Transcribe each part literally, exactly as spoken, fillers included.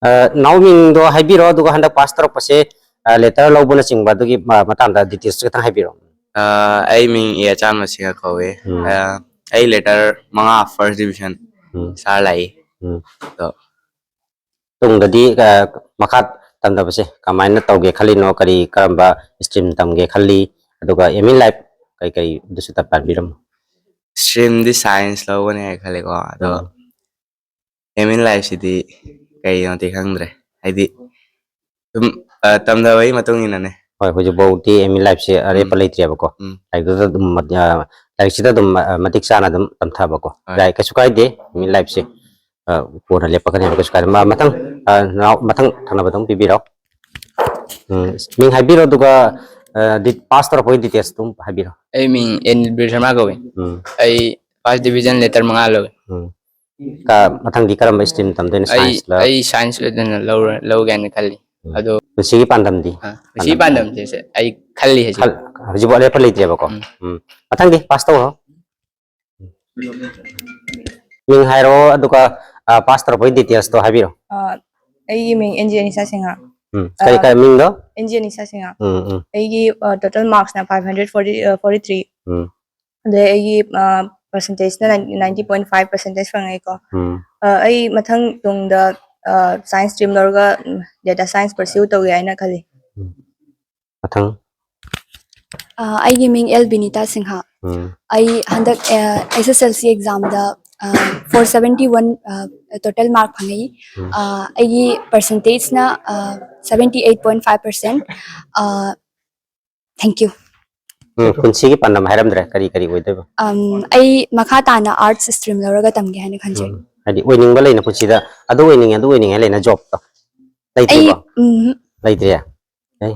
ꯑ, ꯅꯥꯎ ꯃꯤꯡꯗꯣ ꯍꯥꯏꯕꯤꯔꯣ, ꯑꯗꯨꯒ ꯍꯟꯗꯛ ꯄꯥꯁ ꯇꯧꯔꯛꯄꯁꯦ, ꯑ, ꯂꯦꯇꯔ ꯂꯧꯕꯅꯆꯤꯡꯕ ꯑꯗꯨꯒꯤ ꯃ-, ꯃꯇꯥꯡꯗ ꯗꯤꯇꯦꯜꯁ ꯈꯤꯇꯪ ꯍꯥꯏꯕꯤꯔꯣ꯫ ꯑ, ꯑꯩ ꯃꯤꯡ ꯑꯦ ꯑꯆꯥꯟꯕ ꯁꯤꯡꯍ ꯀꯧꯏ꯫ ꯎꯝ꯫ ꯑ, ꯑꯩ ꯂꯦꯇꯔ ꯃꯉꯥ ꯐꯥꯔꯁ ꯗꯤꯕꯤꯖꯟ ꯎꯝ꯫ ꯁꯥꯔ ꯂꯥꯛꯏ꯫ ꯎꯝ꯫ ꯑꯗꯣ ꯇꯨꯡꯗꯗꯤ, ꯑ, ꯃꯈꯥ ꯇꯝꯊꯕꯁꯦ ꯀꯃꯥꯏꯅ ꯇꯧꯒꯦ ꯈꯜꯂꯤꯅꯣ? ꯀꯔꯤ, ꯀꯔꯝꯕ ꯏꯁꯇ꯭ꯔꯤꯝ ꯇꯝꯒꯦ ꯈꯜꯂꯤ? ꯑꯗꯨꯒ ꯑꯦꯝ ꯏꯟ ꯂꯥꯏꯐ ꯀꯩꯀꯩꯗꯨꯁꯨ ꯇ-, ꯄꯥꯟꯕꯤꯔꯝꯃꯣ꯫ ꯏꯁꯇ꯭ꯔꯤꯝꯗꯤ ꯁꯥꯏꯟꯁ ꯂꯧꯒꯅꯤ ꯍꯥꯏꯅ ꯈꯜꯂꯤꯀꯣ, ꯑꯗꯣ ꯎꯝ꯫ ꯑꯦꯝ ꯏꯟ ꯂꯥꯏꯐꯁꯤꯗꯤ ꯀꯩꯅꯣꯗꯤ ꯈꯪꯗ꯭ꯔꯦ, ꯍꯥꯏꯗꯤ ꯑꯗꯨꯝ, ꯑ, ꯇꯝꯊꯕꯒꯤ ꯃꯇꯨꯡ ꯏꯟꯅꯅꯦ꯫ ꯍꯣꯏ, ꯍꯧꯖꯤꯛꯐꯥꯎꯗꯤ ꯑꯦꯝ ꯏꯟ ꯂꯥꯏꯐꯁꯦ ꯑꯔꯦꯞꯄ ꯎꯝ꯫ ꯂꯩꯇ꯭ꯔꯦꯕꯀꯣ꯫ ꯎꯝ꯫ ꯂꯥꯏꯔꯤꯛꯇꯨꯗ ꯑꯗꯨꯝ, ꯑ, ꯂꯥꯏꯔꯤꯛꯁꯤꯗ ꯑꯗꯨꯝ, ꯑ, ꯃꯇꯤꯛ ꯆꯥꯅ ꯑꯗꯨꯝ ꯇꯝꯊꯕꯀꯣ꯫ ꯍꯣꯏ꯫ ꯌꯥꯏ, ꯀꯩꯁꯨ ꯀꯥꯏꯗꯦ꯫ ꯑꯦꯝ ꯏꯟ ꯂꯥꯏꯐꯁꯦ, ꯑ, ꯀꯣꯟꯅ ꯂꯦꯞꯄꯛꯀꯅꯦꯕ, ꯀꯩꯁꯨ ꯀꯥꯏꯗꯦ꯫ ꯃ-, ꯃꯊꯪ, ꯑ, ꯅꯅꯥꯎ, ꯃꯊꯪ ꯊꯪꯅꯕꯗ ꯑꯃꯨꯛ ꯄꯤꯕꯤꯔꯣ꯫ ꯎꯝ, ꯃꯤꯡ ꯍꯥꯏꯕꯤꯔꯣ, ꯑꯗꯨꯒ, ꯑ, ꯗꯤ-, ꯄꯥꯁ ꯇꯧꯔꯛꯄꯒꯤ ꯗꯤꯇꯦꯜꯁꯇꯨ ꯑꯗꯨꯝ ꯍꯥꯏꯕꯤꯔꯣ꯫ ꯑꯩ ꯃꯤꯡ ꯑꯦꯟ ꯕꯤꯔ ꯁꯔꯃ ꯀꯧꯏ꯫ ꯎꯝ꯫ ꯑꯩ ꯐꯥꯔꯁ ꯗꯤꯕꯤꯖꯟ ꯂꯦꯇꯔ ꯃꯉꯥ ꯂꯧꯏ꯫ ꯎꯝ꯫ ꯀ-, ꯃꯊꯪꯗꯤ ꯀꯔꯝꯕ ꯏꯁꯇ꯭ꯔꯤꯝ ꯇꯝꯗꯣꯏꯅꯣ? ꯑꯩ, ꯁꯥꯏꯟꯁꯂ? ꯑꯩ ꯁꯥꯏꯟꯁ ꯑꯣꯏꯅ ꯂꯧꯔ-, ꯂꯧꯒꯦ ꯍꯥꯏꯅ ꯈꯜꯂꯤ꯫ ꯎꯝ꯫ ꯑꯗꯣ, ꯄꯨꯟꯁꯤꯒꯤ ꯄꯥꯟꯗꯝꯗꯤ? ꯑ, ꯄꯨꯟꯁꯤꯒꯤ ꯄꯥꯟꯗꯝ? ꯄꯥꯟꯗꯝꯁꯦ ꯑꯩ ꯈꯜꯂꯤ ꯍꯧꯖꯤꯛ꯫ ꯈꯜ-, ꯍꯧꯖꯤꯛꯐꯥꯎ ꯑꯔꯦꯞꯄ ꯂꯩꯇ꯭ꯔꯦꯕꯀꯣ? ꯎꯝ꯫ ꯎꯝ꯫ ꯃꯊꯪꯗꯤ ꯄꯥꯁ ꯇꯧꯔꯣ꯫ ꯃꯤꯡ ꯍꯥꯏꯔꯣ, ꯑꯗꯨꯒ, ꯑ, ꯄꯥꯁ ꯇꯧꯔꯛꯄꯒꯤ ꯗꯤꯇꯦꯜꯁꯇꯣ ꯍꯥꯏꯕꯤꯔꯣ꯫ ꯑ, ꯑꯩꯒꯤ ꯃꯤꯡ ꯑꯦꯟ ꯖꯤ ꯑꯅꯤꯁꯥ ꯁꯤꯡꯍ꯫ ꯎꯝ꯫ ꯀꯔꯤ, ꯑ, ꯀꯔꯤ ꯃꯤꯡꯗꯣ? N G Anisha Singha. ꯎꯝ, ꯎꯝ꯫ ꯑꯩꯒꯤ, ꯑ, ꯇꯣꯇꯦꯜ ꯃꯥꯔꯛꯁꯅ five hundred forty, uh, forty three. ꯎꯝ꯫ ꯑꯗꯩ ꯑꯩꯒꯤ, ꯑ, ꯄꯥꯔꯁꯦꯟꯇꯦꯖꯅ nine-, ninety point five percentage ꯐꯪꯉꯦꯀꯣ꯫ ꯎꯝ꯫ ꯑ, ꯑꯩ ꯃꯊꯪ ꯇꯨꯡꯗ, ꯑ, ꯁꯥꯏꯟꯁ ꯁ꯭ꯇ꯭ꯔꯤꯝ ꯂꯧꯔꯒ, ꯎꯝ, ꯗꯦꯇꯥ ꯁꯥꯏꯟꯁ ꯄꯔꯁ꯭ꯌꯨ ꯇꯧꯒꯦ ꯍꯥꯏꯅ ꯈꯜꯂꯤ꯫ ꯎꯝ꯫ ꯃꯊꯪ꯫ ꯑ, ꯑꯩꯒꯤ ꯃꯤꯡ ꯑꯦꯜ ꯕꯤꯅꯤꯇꯥ ꯁꯤꯡꯍ꯫ ꯎꯝ꯫ ꯑꯩ ꯍꯟꯗꯛ, ꯑ, ꯑꯦꯁ ꯑꯦꯁ ꯑꯦꯜ ꯁꯤ ꯑꯦꯛꯖꯥꯝꯗ, ꯑ, ꯐꯣꯔ ꯁꯕꯦꯟꯇꯤ ꯋꯥꯟ, ꯑ, ꯇꯣꯇꯦꯜ ꯃꯥꯔꯛ ꯐꯪꯉꯛꯏ꯫ ꯎꯝ꯫ ꯑ, ꯑꯩꯒꯤ ꯄꯥꯔꯁꯦꯟꯇꯦꯖꯅ, ꯑ, seventy eight point five percent. ꯑ, thank you꯫ ꯎꯝ, ꯄꯨꯟꯁꯤꯒꯤ ꯄꯥꯟꯗꯝ ꯍꯥꯏꯔꯝꯗ꯭ꯔꯦ, ꯀꯔꯤ ꯀꯔꯤ ꯑꯣꯏꯗꯣꯏꯕ? ꯑꯝ, ꯑꯩ ꯃꯈꯥ ꯇꯥꯅ ꯑꯥꯔꯠꯁ ꯁ꯭ꯇ꯭ꯔꯤꯝ ꯂꯧꯔꯒ ꯇꯝꯒꯦ ꯍꯥꯏꯅ ꯈꯟꯖꯩ꯫ ꯎꯝ, ꯍꯥꯏꯗꯤ ꯑꯣꯏꯅꯤꯡꯕ ꯂꯩꯅ ꯄꯨꯟꯁꯤꯗ, ꯑꯗꯨ ꯑꯣꯏꯅꯤꯡꯉꯦ, ꯑꯗꯨ ꯑꯣꯏꯅꯤꯡꯉꯦ ꯂꯩꯅ ꯖꯣꯕꯇꯣ ꯑꯩ, ꯂꯩꯇ꯭ꯔꯤꯕꯣ? ꯎꯝ꯫ ꯂꯩꯇ꯭ꯔꯤ? ꯑꯦ,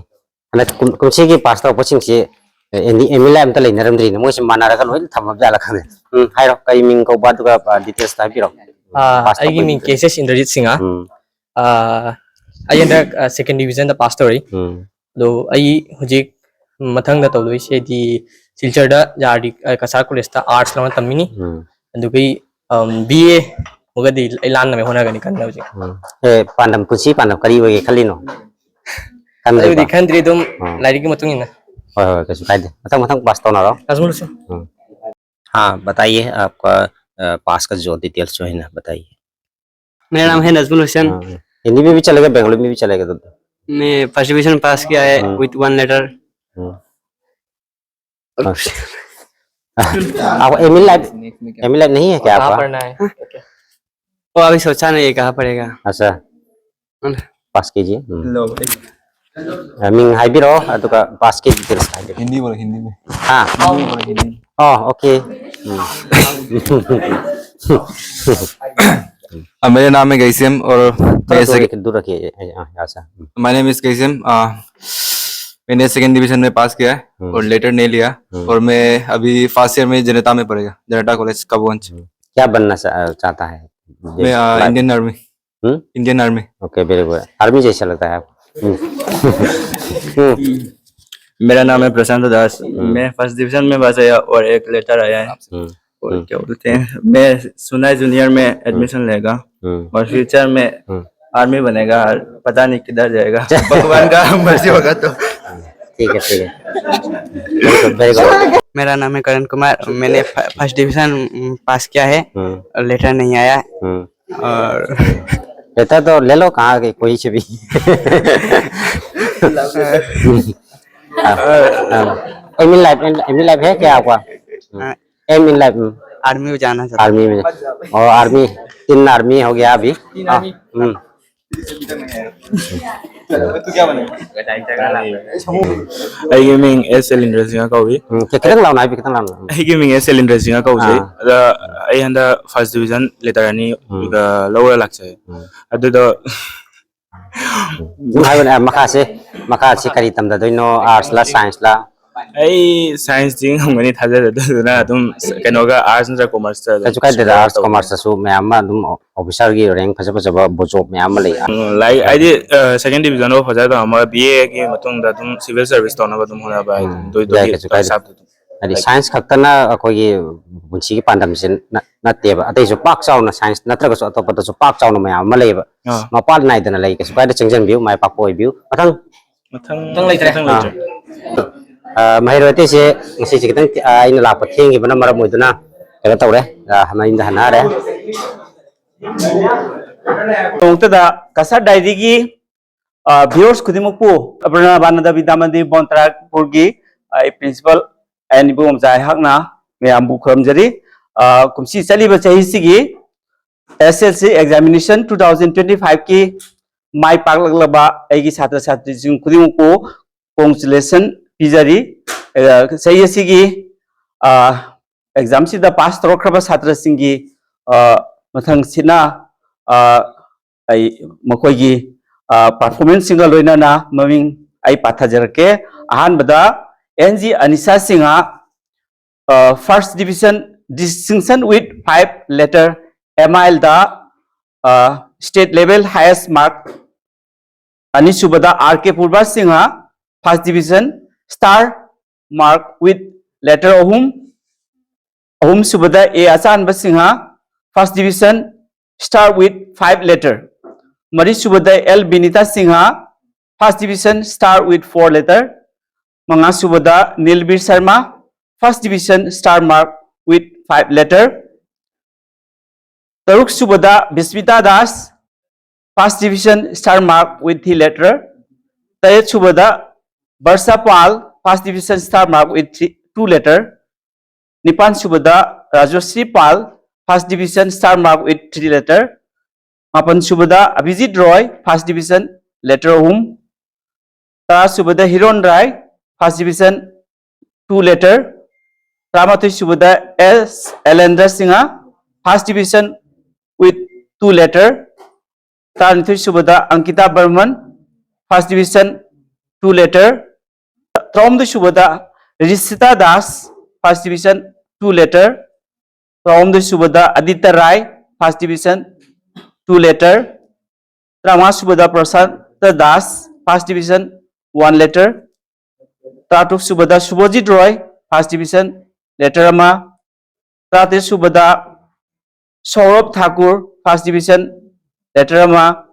ꯍꯟꯗꯛ ꯀꯨꯝ-, ꯀꯨꯝꯁꯤꯒꯤ ꯄꯥꯁ ꯇꯧꯔꯛꯄꯁꯤꯡꯁꯤ, ꯑꯦ, ꯑꯦꯝ ꯏꯟ ꯂꯥꯏꯐ ꯑꯝꯇ ꯂꯩꯅꯔꯝꯗ꯭ꯔꯤꯅꯦ, ꯃꯣꯏꯁꯤ ꯃꯥꯟꯅꯔꯒ ꯂꯣꯏꯅ ꯊꯝꯃꯕ ꯖꯥꯠꯂ ꯈꯪꯗꯦ꯫ ꯎꯝ, ꯍꯥꯏꯔꯣ, ꯀꯔꯤ ꯃꯤꯡ ꯀꯧꯕ, ꯑꯗꯨꯒ, ꯑ, ꯗꯤꯇꯦꯜꯁꯇ ꯍꯥꯏꯕꯤꯔꯣ꯫ ꯑ, ꯄꯥꯁ ꯑꯩꯒꯤ ꯃꯤꯡ ꯇꯧꯔꯛꯄꯒꯤ ꯀꯦ ꯑꯦꯁ ꯑꯦꯁ ꯏꯟꯗ꯭ꯔꯖꯤꯠ ꯁꯤꯡꯍ꯫ ꯎꯝ꯫ ꯑ, ꯑꯩ ꯍꯟꯗꯛ, ꯑ, ꯁꯦꯀꯦꯟ ꯗꯤꯕꯤꯖꯟꯗ ꯄꯥꯁ ꯇꯧꯔꯤ꯫ ꯎꯝ꯫ ꯑꯗꯣ ꯑꯩ ꯍꯧꯖꯤꯛ ꯃꯊꯪꯗ ꯇꯧꯗꯣꯏꯁꯦꯗꯤ ꯁꯤꯜꯆꯔꯗ ꯌꯥꯔꯗꯤ, ꯑ, ꯀꯁꯥꯔ ꯀꯣꯂꯦꯖꯇ ꯑꯥꯔꯠꯁ ꯂꯧꯅ ꯇꯝꯃꯤꯅꯤ꯫ ꯎꯝ꯫ ꯑꯗꯨꯒꯤ, ꯑꯝ, ꯕꯤ ꯑꯦ ꯉꯝꯃꯒꯗꯤ ꯑꯩ ꯂꯥꯟꯅꯕ ꯍꯣꯠꯅꯒꯅꯤ ꯀꯟꯅ ꯍꯧꯖꯤꯛ꯫ ꯎꯝ꯫ ꯑꯦ, ꯄꯥꯟꯗꯝ, ꯄꯨꯟꯁꯤ ꯄꯥꯟꯗꯝ ꯀꯔꯤ ꯑꯣꯏꯒꯦ ꯈꯜꯂꯤꯅꯣ? ꯈꯟꯗ꯭ꯔꯤꯕ? ꯑꯗꯨꯕꯨꯗꯤ ꯈꯟꯗ꯭ꯔꯤ, ꯑꯗꯨꯝ ꯑꯥ꯫ ꯂꯥꯏꯔꯤꯛꯀꯤ ꯃꯇꯨꯡ ꯏꯟꯅ꯫ ꯍꯣꯏ, ꯍꯣꯏ, ꯀꯩꯁꯨ ꯀꯥꯏꯗꯦ꯫ ꯃꯊꯪ ꯃꯊꯪ ꯄꯥꯁ ꯇꯧꯅꯔꯣ꯫ ꯅꯥꯖꯃꯨꯜ ꯍꯨꯁꯦꯟ꯫ हाँ, बताइए, आपका पास का जो डिटेल्स जो है ना, बताइए। मेरा नाम है नजमुल हुसैन। हाँ, हिंदी में भी चलेगा, बंगाली में भी चलेगा तो। मैं फर्स्ट डिवीजन पास किया है हम्म। With one letter. हम्म। हाँ। आपको aim in life, aim in life नहीं है क्या कहाँ आपका? पढ़ना है? वो अभी सोचा नहीं है कहाँ पड़ेगा। अच्छा, ꯎꯝ꯫ पास कीजिए। ꯎꯝ꯫ ꯃꯤꯡ ꯍꯥꯏꯕꯤꯔꯣ, ꯑꯗꯨꯒ ꯄꯥꯁꯀꯤ ꯗꯤꯇꯦꯜꯁ ꯍꯥꯏꯕꯤꯔꯣ꯫ हिंदी बोलो, हिंदी में। हाँ। हिंदी में बोलो, हिंदी में। Oh, okay. हाँ, मेरा नाम है गैसिम और मैं थोड़ा दूर सेकंड रखिए, दूर रखिए। हाँ, हाँ, ऐसा। हम्म। My name is Grasim. आ, मैंने सेकंड डिवीजन में पास किया है हम्म। और लेटर नहीं लिया। हम्म। और मैं अभी फर्स्ट ईयर में जनता में पढ़ेगा, जनता कॉलेज कबुगंज। क्या बनना चा-, चाहता है? मैं आ, इंडियन आर्मी। हम्म? Indian army. Okay, very good. Army जैसा लगता है आपको। हम्म। हम्म। मेरा नाम है प्रशांत दास। हम्म। मैं फर्स्ट डिवीजन में पास आया और एक लेटर आया है। हम्म। और हम्म। क्या बोलते हैं, मैं सुना है जूनियर में एडमिशन लेगा हम्म। और फ्यूचर में हम्म। आर्मी बनेगा। पता नहीं किधर जाएगा, भगवान का मर्जी होगा तो। ठीक है, ठीक है। Very good, very good. मेरा नाम है करण कुमार। मैंने फ- फर्स्ट डिवीजन उम, पास किया है। हम्म। लेटर नहीं आया। हम्म। और लेटर तो ले लो, कहाँ के, कोई से भी। Aim in life, aim in life है क्या आपका? हाँ। M in life. आर्मी में जाना चाहता आर्मी में। और आर्मी, तीन आर्मी हो गया अभी। हाँ, हम्म। ꯑꯩꯒꯤ ꯃꯤꯡ ꯑꯦꯁ ꯁꯦꯂꯤꯟꯗ꯭ꯔ ꯁꯤꯡꯍ ꯀꯧꯏ꯫ ꯎꯝ, ꯈꯤ-, ꯈꯤꯇꯪ ꯂꯥꯎꯅ ꯍꯥꯏꯕꯤ, ꯈꯤꯇꯪ ꯂꯥꯎꯅ꯫ ꯑꯩꯒꯤ ꯃꯤꯡ ꯑꯦꯁ ꯁꯦꯂꯤꯟꯗ꯭ꯔ ꯁꯤꯡꯍ ꯀꯧꯖꯩ꯫ ꯑꯥ꯫ ꯑꯗ ꯑꯩ ꯍꯟꯗꯛ ꯐꯥꯔꯁ ꯗꯤꯕꯤꯖꯟ ꯂꯦꯇꯔ ꯑꯅꯤ ꯎꯝ꯫ ꯂꯧꯔ ꯂꯥꯛꯆꯩ꯫ ꯎꯝ꯫ ꯑꯗꯨꯗꯣ ꯑꯗꯨꯝ ꯍꯥꯏꯕꯅꯦ, ꯃꯈꯥꯁꯦ, ꯃꯈꯥꯁꯦ ꯀꯔꯤ ꯇꯝꯊꯗꯣꯏꯅꯣ? ꯑꯥꯔꯠꯁꯂ, ꯁꯥꯏꯟꯁꯂ? ꯑꯩ ꯁꯥꯏꯟꯁꯇꯤ ꯉꯝꯒꯅꯤ ꯊꯥꯖꯗꯦ, ꯑꯗꯨꯗꯨꯅ ꯑꯗꯨꯝ ꯀꯩꯅꯣꯒ ꯑꯥꯔꯠꯁ ꯅꯠꯇ꯭ꯔ ꯀꯣꯃꯔꯁꯇ ꯑꯗꯨꯝ ꯀꯩꯁꯨ ꯀꯥꯏꯗꯦꯗ, ꯁꯤꯟꯅꯕ ꯑꯥꯔꯠꯁ ꯇꯧꯒꯅꯤ꯫ ꯀꯣꯃꯔꯁꯇꯁꯨ ꯃꯌꯥꯝ ꯑꯃ ꯑꯗꯨꯝ ꯑꯣꯐꯤꯁꯥꯔꯒꯤ ꯔꯦꯡ ꯐꯖ ꯐꯖꯕ ꯖꯣꯕ ꯃꯌꯥꯝ ꯑꯃ ꯂꯩ꯫ ꯎꯝ, ꯂꯥꯏꯔꯤꯛ ꯍꯥꯏꯗꯤ ꯁꯦꯀꯦꯟ ꯗꯤꯕꯤꯖꯟ ꯐꯥꯎ ꯐꯖꯅ ꯇꯧꯔꯝꯃꯒ ꯕꯤ ꯑꯦꯒꯤ ꯃꯇꯨꯡꯗ ꯑꯗꯨꯝ ꯁꯤꯚꯤꯜ ꯁꯥꯔꯚꯤꯁ ꯇꯧꯅꯕ ꯑꯗꯨꯝ ꯍꯣꯠꯅꯕ ꯍꯥꯏꯗꯤ ꯎꯝ, ꯑꯗꯨ- ꯌꯥꯏ, ꯑꯗꯨꯒꯤ ꯀꯩꯁꯨ ꯀꯥꯏꯗꯦ꯫ ꯍꯤꯁꯥꯞꯇ ꯑꯗꯨꯝ꯫ ꯍꯥꯏꯗꯤ ꯁꯥꯏꯟꯁ ꯈꯛꯇꯅ ꯑꯩꯈꯣꯏꯒꯤ ꯄꯨꯟꯁꯤꯒꯤ ꯄꯥꯟꯗꯝꯁꯦ ꯅꯠꯇꯦꯕ꯫ ꯑꯇꯩꯁꯨ ꯄꯥꯛ ꯆꯥꯎꯅ, ꯁꯥꯏꯟꯁ ꯅꯠꯇ꯭ꯔꯒꯁꯨ ꯑꯇꯣꯞꯄꯗꯁꯨ ꯄꯥꯛ ꯆꯥꯎꯅ ꯃꯌꯥꯝ ꯑꯃ ꯂꯩꯌꯦꯕ꯫ ꯃꯄꯥꯜ ꯅꯥꯏꯗꯅ ꯂꯩ꯫ ꯀꯩꯁꯨ ꯀꯥꯏꯗ, ꯆꯪꯁꯤꯟꯕꯤꯌꯨ, ꯃꯥꯏ ꯄꯥꯛꯄ ꯑꯣꯏꯕꯤꯌꯨ꯫ ꯃꯊꯪ꯫ ꯃꯊꯪ ꯂꯩꯇ꯭ꯔꯦ꯫ ꯃꯊꯪ ꯂꯩꯇ꯭ꯔꯦ꯫ ꯃꯍꯩꯔꯣꯏ ꯑꯇꯩꯁꯦ ꯉꯁꯤꯁꯦ ꯈꯤꯇꯪ, ꯑꯩꯅ ꯂꯥꯛꯄ ꯊꯦꯡꯈꯤꯕꯅ ꯃꯔꯝ ꯑꯣꯏꯗꯨꯅ ꯀꯩꯅꯣ ꯇꯧꯔꯦ꯫ ꯃꯌꯨꯝꯗ ꯍꯟꯅꯔꯦ꯫ ꯅꯣꯡꯃꯇꯗ ꯀꯁꯥꯔ ꯗꯥꯏꯔꯤꯒꯤ ꯚꯤꯌꯔꯁ ꯈꯨꯗꯤꯡꯃꯛꯄꯨ ꯄ꯭ꯔꯅꯕꯥꯅꯟꯗ ꯕꯤꯗ꯭ꯌꯥꯃꯟꯗꯤꯔ ꯕꯣꯟ ꯇꯔꯥꯄꯨꯔꯒꯤ ꯑꯩ ꯄ꯭ꯔꯤꯟꯁꯤꯄꯥꯜ ꯑꯦꯟ ꯏꯕꯣꯝꯆꯥ ꯑꯩꯍꯥꯛꯅ ꯃꯌꯥꯝꯕꯨ ꯈꯨꯔꯨꯝꯖꯔꯤ꯫ ꯀꯨꯝꯁꯤ ꯆꯠꯂꯤꯕ ꯆꯍꯤꯁꯤꯒꯤ S S L C examination two thousand twenty five ꯀꯤ ꯃꯥꯏ ꯄꯥꯛꯂꯛꯂꯕ ꯑꯩꯒꯤ ꯁꯥꯇ꯭ꯔ ꯁꯥꯇ꯭ꯔꯤꯁꯤꯡ ꯈꯨꯗꯤꯡꯃꯛꯄꯨ congratulation ꯄꯤꯖꯔꯤ꯫ ꯆꯍꯤ ꯑꯁꯤꯒꯤ ꯑꯦꯛꯖꯥꯝꯁꯤꯗ ꯄꯥꯁ ꯇꯧꯔꯛꯈ꯭ꯔꯕ ꯁꯥꯇ꯭ꯔꯁꯤꯡꯒꯤ ꯃꯊꯪꯁꯤꯅ ꯑꯩ ꯃꯈꯣꯏꯒꯤ ꯄꯔꯐꯣꯔꯃꯦꯟꯁꯁꯤꯡꯒ ꯂꯣꯏꯅꯅ ꯃꯃꯤꯡ ꯑꯩ ꯄꯥꯊꯖꯔꯛꯀꯦ꯫ ꯑꯍꯥꯟꯕꯗ N G Anisha Singh, first division, distinction with five letter, M I L the state level highest mark꯫ ꯑꯅꯤꯁꯨꯕꯗ R K Purab Singh, first division, star mark with letter ꯑꯍꯨꯝ꯫ ꯑꯍꯨꯝꯁꯨꯕꯗ A ꯑꯆꯥꯟꯕ Singh, first division, star with five letter꯫ ꯃꯔꯤꯁꯨꯕꯗ L Binita Singh, first division, star with four letter꯫ ꯃꯉꯥꯁꯨꯕꯗ ꯅꯤꯜꯕꯤꯔ Sharma, first division, star mark with five letter꯫ ꯇꯔꯨꯛꯁꯨꯕꯗ ꯕꯤꯁꯃꯤꯇꯥ Das, first division, star mark with three letter꯫ ꯇꯔꯦꯠꯁꯨꯕꯗ ꯕꯔꯁꯥ Pal, first division, star mark with three, two letter꯫ ꯅꯤꯄꯥꯟꯁꯨꯕꯗ ꯔꯥꯖꯣꯁ꯭ꯔꯤ Pal, first division, star mark with three letter꯫ ꯃꯥꯄꯟꯁꯨꯕꯗ ꯑꯚꯤꯖꯤꯠ Roy, first division, letter ꯑꯍꯨꯝ꯫ ꯇꯔꯥꯁꯨꯕꯗ ꯍꯤꯔꯣꯟ ꯔꯥꯏ, first division, two letter꯫ ꯇꯔꯥꯃꯥꯊꯣꯏꯁꯨꯕꯗ S ꯑꯦꯂꯦꯟꯗ꯭ꯔ Singh, first division with two letter꯫ ꯇꯔꯥꯅꯤꯊꯣꯏꯁꯨꯕꯗ ꯑꯪꯀꯤꯇꯥ Barman, first division, two letter꯫ ꯇꯔꯥꯍꯨꯝꯗꯣꯏꯁꯨꯕꯗ ꯔꯤꯁꯤꯇꯥ Das, first division, two letter꯫ ꯇꯔꯥꯍꯨꯝꯗꯣꯏꯁꯨꯕꯗ ꯑꯗꯤꯇ Rai, first division, two letter꯫ ꯇꯔꯥꯃꯉꯥꯁꯨꯕꯗ Prasanta Das, first division, one letter꯫ ꯇꯔꯥꯇꯔꯨꯛꯁꯨꯕꯗ ꯁꯨꯚꯖꯤꯠ Roy, first division, letter ꯑꯃ, ꯇꯔꯥꯇꯔꯦꯠ ꯁꯨꯕꯗ ꯁꯧꯔꯚ Thakur, first division, letter ꯑꯃ,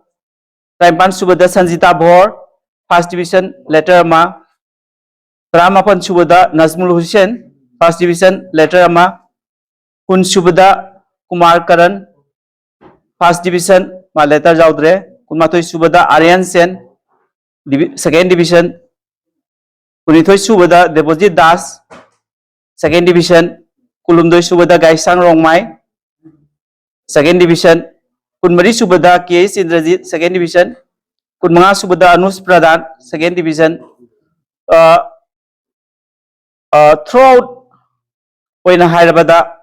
ꯇꯔꯥꯅꯤꯄꯥꯟ ꯁꯨꯕꯗ ꯁꯟꯖꯤꯇꯥ Bhor, first division, letter ꯑꯃ, ꯇꯔꯥꯃꯥꯄꯟ ꯁꯨꯕꯗ ꯅꯖꯃꯨꯜ Hussain, first division, letter ꯑꯃ, ꯀꯨꯟ ꯁꯨꯕꯗ ꯀꯨꯃꯥꯔ ꯀꯔꯟ, first division, ꯃꯥ letter ꯌꯥꯎꯗ꯭ꯔꯦ꯫ ꯀꯨꯟꯃꯥꯊꯣꯏ ꯁꯨꯕꯗ ꯑꯥꯔꯌꯟ ꯁꯦꯟ, divi-, second division, ꯀꯨꯟꯅꯤꯊꯣꯏ ꯁꯨꯕꯗ ꯗꯦꯕꯣꯖꯤꯠ ꯗꯥꯁ, second division, ꯀꯨꯟꯍꯨꯝꯗꯣꯏ ꯁꯨꯕꯗ ꯒꯥꯏꯁꯥꯡ ꯔꯣꯡꯃꯥꯏ, second division, ꯀꯨꯟꯃꯔꯤ ꯁꯨꯕꯗ ꯀꯦ ꯑꯦꯁ ꯏꯟꯗ꯭ꯔꯖꯤꯠ, second division, ꯀꯨꯟꯃꯉꯥ ꯁꯨꯕꯗ ꯑꯅꯨꯖ ꯄ꯭ꯔꯙꯥꯟ, second division꯫ ꯑ, ꯑ, throughout ꯑꯣꯏꯅ ꯍꯥꯏꯔꯕꯗ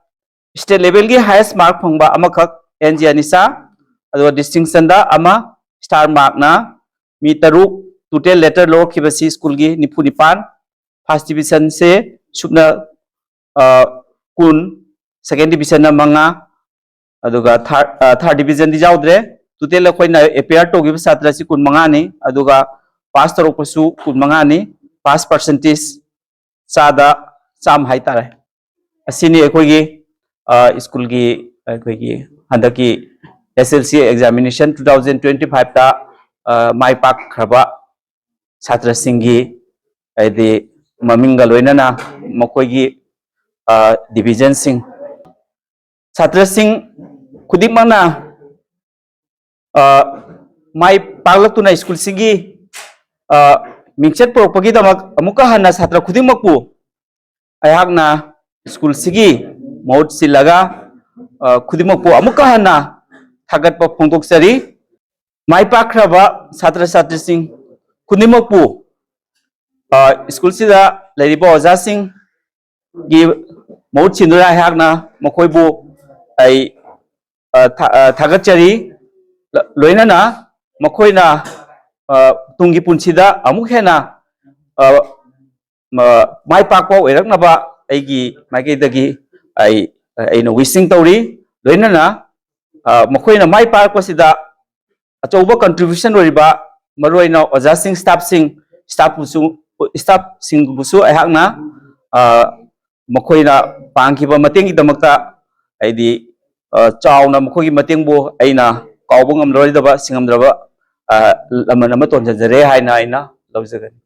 state levelꯒꯤ highest mark ꯐꯪꯕ ꯑꯃꯈꯛ ꯑꯦꯟ ꯖꯤ ꯑꯅꯤꯁꯥ, ꯑꯗꯨꯒ distinctionꯗ ꯑꯃ, star markꯅ ꯃꯤ ꯇꯔꯨꯛ, total letter ꯂꯧꯔꯛꯈꯤꯕꯁꯤ ꯁ꯭ꯀꯨꯜꯒꯤ ꯅꯤꯐꯨ ꯅꯤꯄꯥꯟ, first divisionꯁꯦ ꯁꯨꯞꯅ, ꯑ, ꯀꯨꯟ, second divisionꯅ ꯃꯉꯥ, ꯑꯗꯨꯒ third, ꯑ, third divisionꯗꯤ ꯌꯥꯎꯗ꯭ꯔꯦ꯫ Total ꯑꯩꯈꯣꯏꯅ appear ꯇꯧꯈꯤꯕ ꯁꯥꯇ꯭ꯔꯁꯤ ꯀꯨꯟꯃꯉꯥꯅꯤ, ꯑꯗꯨꯒ pass ꯇꯧꯔꯛꯄꯁꯨ ꯀꯨꯟꯃꯉꯥꯅꯤ, pass percentage ꯆꯥꯗ ꯆꯥꯝꯃ ꯍꯥꯏꯇꯥꯔꯦ꯫ ꯑꯁꯤꯅꯤ ꯑꯩꯈꯣꯏꯒꯤ, ꯑ, ꯁ꯭ꯀꯨꯜꯒꯤ, ꯑꯩꯈꯣꯏꯒꯤ ꯍꯟꯗꯛꯀꯤ S L C examination two thousand twenty fiveꯇ, ꯑ, ꯃꯥꯏ ꯄꯥꯛꯈ꯭ꯔꯕ ꯁꯥꯇ꯭ꯔꯁꯤꯡꯒꯤ, ꯍꯥꯏꯗꯤ ꯃꯃꯤꯡꯒ ꯂꯣꯏꯅꯅ ꯃꯈꯣꯏꯒꯤ, ꯑ, divisionꯁꯤꯡ, ꯁꯥꯇ꯭ꯔꯁꯤꯡ ꯈꯨꯗꯤꯡꯃꯛꯅ, ꯑ, ꯃꯥꯏ ꯄꯥꯛꯂꯛꯇꯨꯅ ꯁ꯭ꯀꯨꯜꯁꯤꯒꯤ, ꯑ, ꯃꯤꯡꯆꯠ ꯄꯨꯔꯛꯄꯒꯤꯗꯃꯛ ꯑꯃꯨꯛꯀ ꯍꯟꯅ ꯁꯥꯇ꯭ꯔ ꯈꯨꯗꯤꯡꯃꯛꯄꯨ ꯑꯩꯍꯥꯛꯅ ꯁ꯭ꯀꯨꯜꯁꯤꯒꯤ ꯃꯍꯨꯠ ꯁꯤꯜꯂꯒ, ꯑ, ꯈꯨꯗꯤꯡꯃꯛꯄꯨ ꯑꯃꯨꯛꯀ ꯍꯟꯅ ꯊꯥꯒꯠꯄ ꯐꯣꯡꯗꯣꯛꯆꯔꯤ꯫ ꯃꯥꯏ ꯄꯥꯛꯈ꯭ꯔꯕ ꯁꯥꯇ꯭ꯔ ꯁꯥꯇ꯭ꯔꯤꯁꯤꯡ ꯈꯨꯗꯤꯡꯃꯛꯄꯨ, ꯑ, ꯁ꯭ꯀꯨꯜꯁꯤꯗ ꯂꯩꯔꯤꯕ ꯑꯣꯖꯥꯁꯤꯡꯒꯤ ꯃꯍꯨꯠ ꯁꯤꯟꯗꯨꯅ ꯑꯩꯍꯥꯛꯅ ꯃꯈꯣꯏꯕꯨ ꯑꯩ, ꯑ, ꯊꯥ-, ꯑ, ꯊꯥꯒꯠꯆꯔꯤ꯫ ꯂ-, ꯂꯣꯏꯅꯅ ꯃꯈꯣꯏꯅ, ꯑ, ꯇꯨꯡꯒꯤ ꯄꯨꯟꯁꯤꯗ ꯑꯃꯨꯛ ꯍꯦꯟꯅ, ꯑ, ꯃ-, ꯃꯥꯏ ꯄꯥꯛꯄ ꯑꯣꯏꯔꯛꯅꯕ ꯑꯩꯒꯤ ꯃꯥꯏꯀꯩꯗꯒꯤ ꯑꯩ, ꯑꯩꯅ wishing ꯇꯧꯔꯤ꯫ ꯂꯣꯏꯅꯅ, ꯑ, ꯃꯈꯣꯏꯅ ꯃꯥꯏ ꯄꯥꯛꯂꯛꯄꯁꯤꯗ ꯑꯆꯧꯕ contribution ꯑꯣꯏꯔꯤꯕ ꯃꯔꯨꯑꯣꯏꯅ ꯑꯣꯖꯥꯁꯤꯡ, staffꯁꯤꯡ, staffꯄꯨꯁꯨ, staffꯁꯤꯡꯕꯨꯁꯨ ꯑꯩꯍꯥꯛꯅ, ꯑ, ꯃꯈꯣꯏꯅ ꯄꯥꯡꯈꯤꯕ ꯃꯇꯦꯡꯒꯤꯗꯃꯛꯇ ꯑꯩꯗꯤ, ꯑ, ꯆꯥꯎꯅ ꯃꯈꯣꯏꯒꯤ ꯃꯇꯦꯡꯕꯨ ꯑꯩꯅ ꯀꯥꯎꯕ ꯉꯝꯂꯔꯣꯏꯗꯕ, ꯁꯤꯡꯉꯝꯗ꯭ꯔꯕ, ꯑ, ꯂꯃꯟ ꯑꯃ ꯇꯣꯟꯖꯖꯔꯦ ꯍꯥꯏꯅ ꯑꯩꯅ ꯂꯧꯖꯒꯅꯤ꯫